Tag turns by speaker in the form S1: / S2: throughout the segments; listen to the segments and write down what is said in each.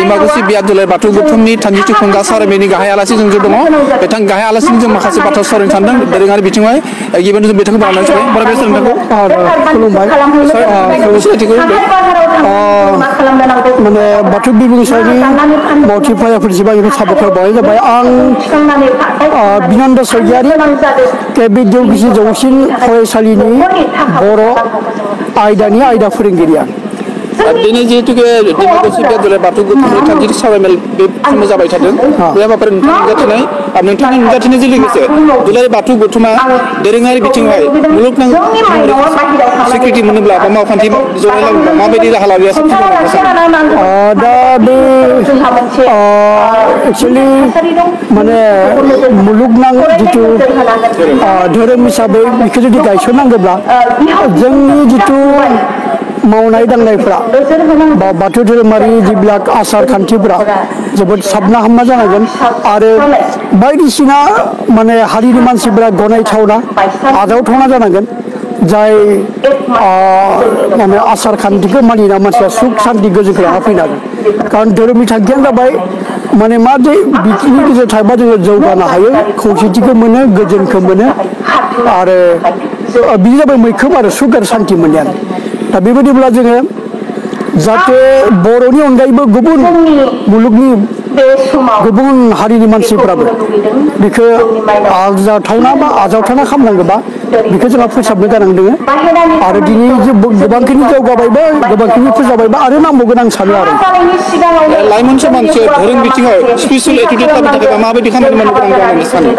S1: दिमाकुसि बियाद दुलाराय बाथौ गौथुमनि 32 खुंगा सावरायमेलनि गाहाय आलासि जों दङ बिथां गाहाय आलासिनि जों माखासे बाथ्रा सावरायनो सानदों दोरोङारि बिथिङाव गिबियावनो जों बिथांखौ बावनाय जाबाय बराय बे सोलोंथाइखौ खुलुमबाय सिनायथिखौ
S2: माने बाथौ बिबुंसारनि मावथिफायाफोर सिबां साबायखर बावनाय जाबाय आं बिनन्द स्वरगियारि केबि देवगिसि जौसिन फरायसालिनि बर' आयदानि आयदा फोरोंगिरि आं
S1: दिनै जिहेतु दिमाकुसि बियाद दुलाराय बाथौ गौथुमनि 32 सावरायमेल बे समाव जाबाय थादों बे माबाफोर नोंथांनि नुजाथिनायजों लोगोसे दुलाराय बाथौ गौथुमा दोरोङारि बिथिङाव मुलुगनां स्वीकृति मोनोब्ला बा मावखान्थि जौगालाङोब्ला माबायदि राहा लायोब्ला साबसिन जागोन
S2: दा बे एक्चुअली माने मुलुगनां जिथु धोरोम हिसाबै बेखौ जुदि गायसननांगौब्ला जोंनि जिथु मावनाय दांनायफ्रा बा बाथौ धोरोमारि जिबिलाक आसार खान्थिफोरा जोबोद साबना हामना जानांगोन आरो बायदिसिना माने हारिनि मानसिफोरा गनायथावना आजावथावना जानांगोन जाय माने आसार खान्थिखौ मानिना मानसिया सुख शान्ति गोजोनखौ लाना फैनो हागोन कारण धोरोमनि थांखियानो जाबाय माने मा जे बिथिंनि गेजेराव थायोबा जोङो जौगानो हायो खौसेथिखौ मोनो गोजोनखौ मोनो आरो बिनि जाबाय मैखोम आरो सुख आरो शान्ति मोननायानो दा बेबायदिब्ला जोङो जाहाथे बर'नि अनगायैबो गुबुन मुलुगनि गुबुन हारिनि मानसिफ्राबो बेखौ आजावथावना बा आजावथावना खालामनांगौबा बेखौ जोंहा फोसाबनो गोनां दङ आरो दिनै गोबांखिनि जौगाबायबा गोबांखिनि फोजाबायबा आरो नांबावगोन आं सानो आरो
S1: लाइमोन समाजखौ धोरोम बिथिङाव स्पेसियेल एटिट्युड लाबोनो थाखाय माबायदि खामानि मावनो गोनां होननानै सानो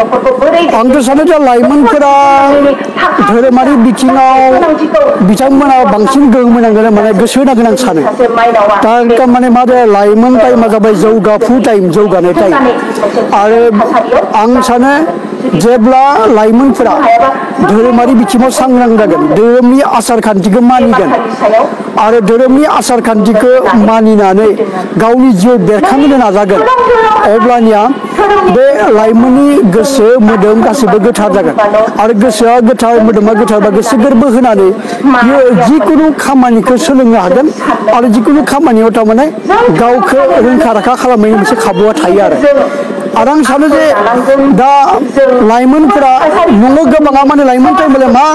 S2: आंथ' सानो जे लाइमोनफोरा धोरोमारि बिथिङाव बिथांमोना बांसिन गोहोम होनांगोन माने गोसो होनांगोन आं सानो दा माने मा जायो लाइमोन टाइमा जाबाय जौगाफु टाइम जौगानाय टाइम आरो आं सानो जेब्ला लाइमोनफोरा धोरोमारि बिथिङाव सांग्रां जागोन धोरोमनि आसार खान्थिखौ मानिगोन आरो धोरोमनि आसार खान्थिखौ मानिनानै गावनि जिउ बेरखांहोनो नाजागोन अब्लानिया बे लाइमोननि गोसो मोदोम गासैबो गोथार जागोन आरो गोसोआ गोथार मोदोमा गोथार बा गोसो गोरबो होनानै बियो जिखुनु खामानिखौ सोलोंनो हागोन आरो जिखुनु खामानियाव थारमाने गावखौ रोंखा राखा खालामनायनि मोनसे खाबुआ थायो आरो आं सानो जे दा लाइमोनफोरा नंगौ गोबाङा माने लाइमोन टाइमले मा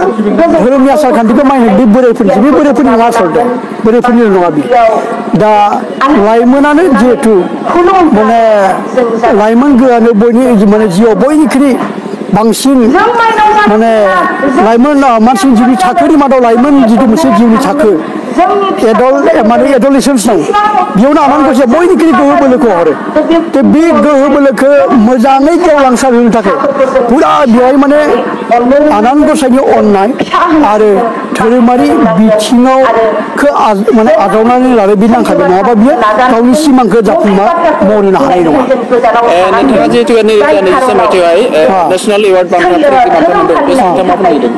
S2: धोरोमनि आसार खान्थिखौ मानिनो बे बोरायफोरनि नङा आसलथे बोरायफोरनि नङा बे दा लाइमोनानो जिहेथु माने लाइमोन गोहोआनो माने जिउआव बयनिख्रुइ बांसिन माने लाइमोन मानसिनि जिउनि थाखोनि मादाव लाइमोन जिथु मोनसे जिउनि थाखो माने एडलेसेन्स दं बेयावनो आनान गसाइया बयनिख्रुइ गोहो बोलोखौ हरो बे गोहो बोलोखौ मोजाङै गेवलांसार होनो थाखाय फुरा बेवहाय माने आनान गसाइनि अननाय आरो धोरोमारि बिथिङाव माने आजावनानै लानो बे नांखागोन नङाबा बियो गावनि सिमांखौ जाफुंना मावनो हानाय नङा
S1: नोंथाङा जिहेतु नैरोजा मायथाइयावहाय नेसनेल एवार्ड बान्था मोनदों बे समाव मा बुंदों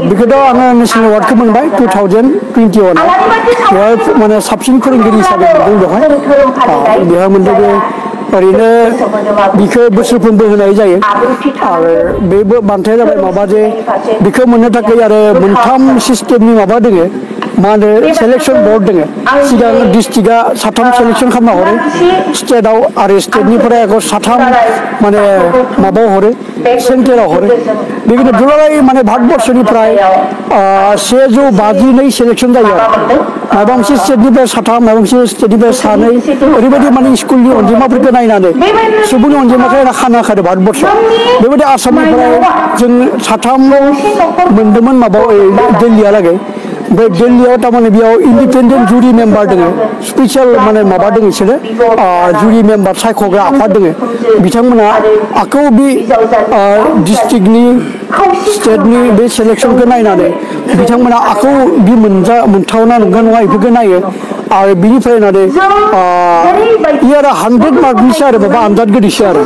S2: बेखौथ' आङो नेसनेल एवार्डखौ मोनबाय 2021 बेवहाय माने साबसिन फोरोंगिरि हिसाबै मोनदों बेवहाय मोनदों बे ओरैनो बिखौ बोसोरफ्रोमबो होनाय जायो आरो बे बान्थाया जाबाय माबा जे बिखौ मोननो थाखाय आरो मोनथाम सिस्टेमनि माबा दङ मा होनो सेलेक्सन बर्ड दङ सिगां डिस्ट्रिक्टआ साथाम सेलेक्सन खालामना हरो स्टेटआव आरो स्टेटनिफ्राय साथाम माने माबायाव हरो सेन्टाराव हरो बेबायदिनो दुलाराय माने भारतबर्षनिफ्राय 152 सेलेक्सन जायो आरो माबा मोनसे स्टेटनिफ्राय साथाम माबा मोनसे स्टेटनिफ्राय सानै ओरैबायदि माने स्कुलनि अनजिमाफोरखौ नायनानै सुबुंनि अनजिमाखौ खाना होखादों भारतबर्षआव बेबायदि आसामनिफ्राय जों साथाम मोनदोंमोन माबायाव दिल्लीहालागै ओमफ्राय दिल्लीयाव थारमाने बेयाव इन्डिपेन्डेन्ट जुरि मेम्बार दङ स्पेसियेल माने माबा दङ बिसोरो जुरि मेम्बार सायख'ग्रा आफाद दङ बिथांमोना आखौ बे डिस्ट्रिक्टनि स्टेटनि बे सेलेक्सनखौ नायनानै बिथांमोना आखौ बे मोनथावना नंगौ नङा बेफोरखौ नायो आरो बिनिफ्राय नायनानै आरो 100 मार्कनिसो आरो माबा आनजाद गोदैसो आरो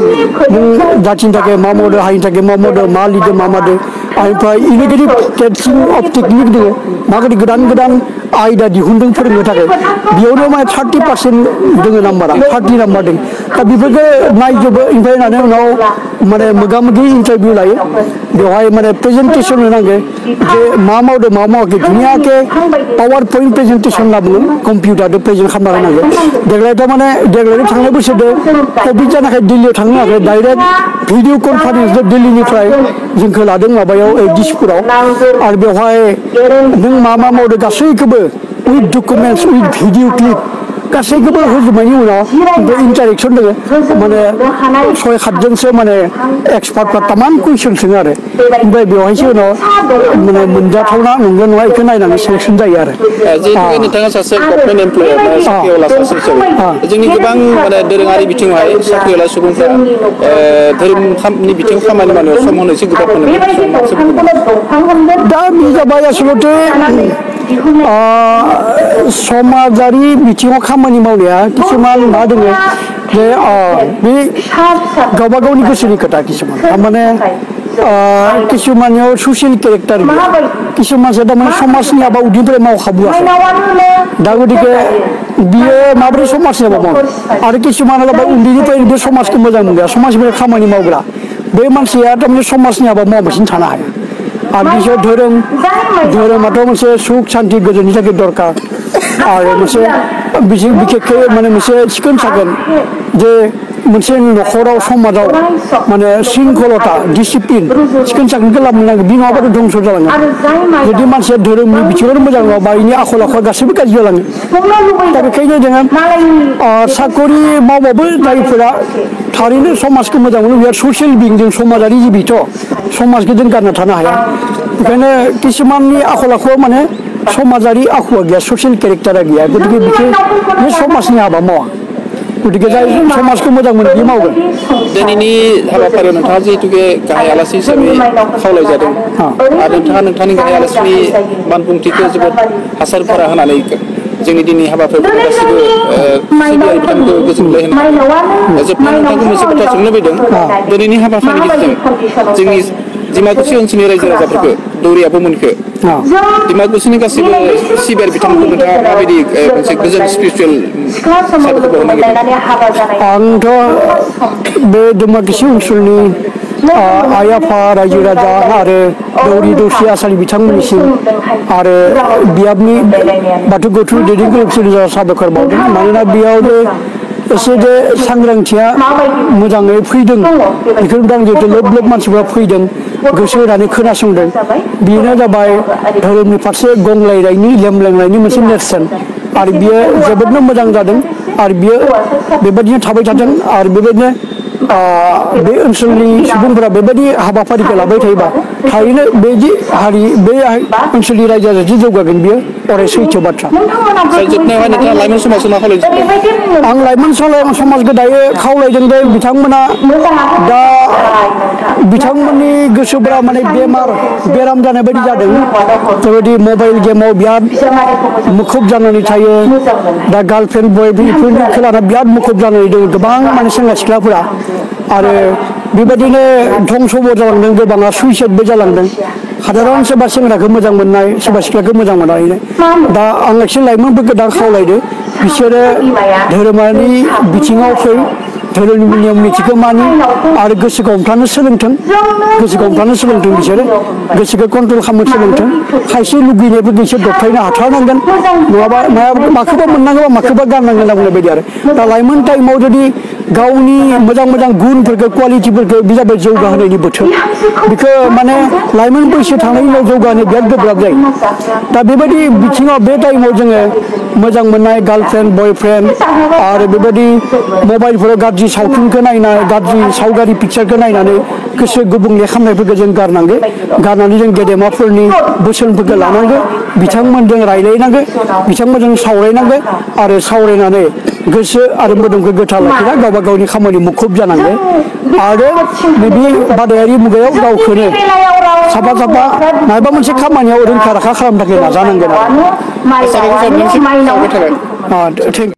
S2: नों जाथिनि थाखाय मा मावदों हारिनि थाखाय मा मावदों मा लिरदों मा मादों ओमफ्राय इनिगेटिभ टेस्टिं अफ टेकनिक दङ माबायदि गोदान आयदा दिहुनदों फोरोंनो थाखाय बेयावनो माने 30% दोङो नाम्बारा 30 नाम्बार दं दा बेफोरखौ नायजोबो ओमफ्राय नायनायनि उनाव माने मोगा मोगि इन्टारभिउ लायो बेवहाय माने प्रेजेन्टेसन होनांगौ जे मा मावदों मा मावाखै दुनियाके पावार पइन्ट प्रेजेन्टेसन होनना बुङो कम्पिउटारजों प्रेजेन्ट खालामना होनांगौ देग्लायथ' माने देग्लायनि थांनाय बोसोरजों कभिड जानायखाय दिल्लीयाव थांनो हायाखै डाइरेक्ट भिडिअ कनफारेन्सजों दिल्लीनिफ्राय जोंखौ लादों माबायाव दिसपुराव आरो बेवहाय नों मा मा मावदों गासैखौबो with documents with video clip गासैखौबो होजोबनायनि उनाव ओमफ्राय इन्टारेक्सन दङ माने 6-7 माने एक्सपार्टफ्रा तामान कुइसन सोङो आरो ओमफ्राय बेवहायसो उनाव माने मोनजाथावना नंगौ नङा बेखौ नायनानै सेलेक्सन जायो आरो
S1: जिहेतु नोंथाङा सासे गभर्नमेन्ट एमप्लय साख्रिआवला सासे हिसाबै जोंनि गोबां माने दोरोङारि बिथिङावहाय साख्रिआवला सुबुंफ्रा धोरोमनि बिथिङाव खामानि मावनायाव सम होनो एसे गोब्राब मोनो
S2: दा बे जाबाय आसलते समाजारि बिथिङाव खामानि मावनाया किसुमान मा दङ जे बे गावबा गावनि गोसोनि खोथा किसुमान थारमाने किसुमानियाव ससियेल केरेक्टार गैया किसुमानसो थारमाने समाजनि हाबा उदैनिफ्राय मावखाबोआखै दा गतिके बियो माबोरै समाजनि हाबा मावो आरो किसुमाना जाबाय उन्दैनिफ्राय बे समाजखौ मोजां मोनग्रा समाजनिफ्राय खामानि मावग्रा बे मानसिया थारमाने समाजनि हाबा मावालासिनो थानो हाया आरो बिसोर धोरोमाथ' मोनसे सुख सान्ति गोजोननि थाखाय दरकार आरो मोनसे बिखेखै माने मोनसे सिखोन साखोन जे मोनसे न'खराव समाजाव माने शृंखलता डिसिप्लिन सिखोन साखोनखौ लाबोनांगौ बि नङाबाथ' धंस जालाङो जुदि मानसिया धोरोमनि बिथिङावनो मोजां नङाबा बेनि आखल आखुआ गासैबो गाज्रि जालाङो दा बेखायनो जोङो साकरि मावबाबो जायफोरा थारैनो समाजखौ मोजां मोनो बिराद ससियेल बिं जों समाजारि जिबिथ' समाजखौ जों गारना थानो हाया बेखायनो किसुमाननि आखल आखुआ माने समाजारि आखुआ गैया ससियेल केरेक्टारा गैया गतिके बिखौ बे समाजनि हाबा मावा गतिके जाय समाजखौ मोजां मोनो बे मावगोन
S1: दिनैनि हाबाफारियाव नोंथाङा जिहेतुके गाहाय आलासि हिसाबै खावलायजादों आरो नोंथाङा नोंथांनि गाहाय आलासिनि बानबुंथिखौ जोबोद हासारफोरा होनानै जोंनि दिनैनि हाबाफारिखौ गासिबो सिबिआइ बिथांखौ गोजोनलाय होनो जोबनायाव नोंथांखौ मोनसे बाथ्रा सोंनो लुबैदों दिनैनि हाबाफारिनि गेजेरजों जोंनि डिमाकुसि ओनसोलनि रायजो राजाफोरखौ दौरि आब'मोनखौ डिमाकुसिनि गासैबो सिबिआइ बिथांमोनखौ नोंथाङा माबायदि मोनसे गोजोन स्पिरिचुवेल
S2: आंथ' बे डिमाकुसि ओनसोलनि आइ आफा रायजो राजा आरो दौरि दौसि आसारि बिथांमोननिसिम आरो बियाबनि बाथौ गोथौ दैदेनगिरिफोरनि साबायखर बावदों मानोना बेयावबो एसे जे सांग्रांथिया मोजाङै फैदों बेखौ आं जिहेतु लोब लोब मानसिफ्रा फैदों गोसो होनानै खोनासंदों बेनो जाबाय धोरोमनि फारसे गंलायनायनि लेमलायनायनि मोनसे नेरसोन आरो बियो जोबोदनो मोजां जादों आरो बियो बेबायदिनो थाबाय थादों आरो बेबायदिनो बे ओनसोलनि सुबुंफोरा बेबायदि हाबाफारिखौ लाबाय थायोबा थारैनो बे ओनसोलनि रायजो राजाया जौगागोन बियो अराय सैथो बाथ्रा
S1: जोबनायावहाय नोंथाङा लाइमोन समाजखौ मा खावलायदों
S2: आं लाइमोन समाजखौ दायो खावलायदों दे बिथांमोना दा बिथांमोननि गोसोफोरा माने बेराम जानाय बायदि जादों बेबायदि मबाइल गेमाव बिराद मुखुब जानानै थायो दा गार्लफ्रेन्ड बयफ्रेन्डफोरनि खेलाना बिराद मुखुब जानानै दङ गोबां माने सेंग्रा सिख्लाफोरा आरो बेबायदिनो धंसबो जालांदों गोबाङा सुइसाइडबो जालांदों साधारन सोरबा सेंग्राखौ मोजां मोननाय सोरबा सिख्लाखौ मोजां मोननाय दा आं एसे लाइमोनफोरखौ दा खावलायदो बिसोरो धोरोमारि बिथिङाव फै धोरोमनि नियम निथिखौ मानि आरो गोसोखौ हमथानो सोलोंथों बिसोरो गोसोखौ कन्ट्रल खालामनो सोलोंथों खायसे लुगैनायफोरखौ बिसोर दबथायनो हाथारनांगोन नङाबा माखौबा मोननांगौबा माखौबा गारनांगोन होनना बुंनाय बायदि आरो दा लाइमोन टाइमाव जुदि गावनि मोजां गुनफोरखौ क्वालिटिफोरखौ बे जाबाय जौगाहोनायनि बोथोर बेखौ माने लाइमोन बैसो थांनायनि उनाव जौगाहोनो बिराद गोब्राब जायो दा बेबायदि बिथिङाव बे टाइमाव जोङो मोजां मोननाय गार्लफ्रेन्ड बयफ्रेन्ड आरो बेबायदि मबाइलफोराव गाज्रि सावथुनखौ नायनाय गाज्रि सावगारि पिक्सारखौ नायनानै गोसो गुबुंले खालामनायफोरखौ जों गारनानै जों गेदेमाफोरनि बोसोनफोरखौ लानांगौ बिथांमोनजों रायलायनांगौ बिथांमोनजों सावरायनांगौ आरो सावरायनानै गोसो आरो मोदोमखौ गोथार लाखिना गावबा गावनि खामानि मुखुब जानांगौ आरो नैबे बादायारि मुगायाव गावखौनो साफा माबा मोनसे खामानियाव रोंखा राखा खालामनो थाखाय नाजानांगोन आरो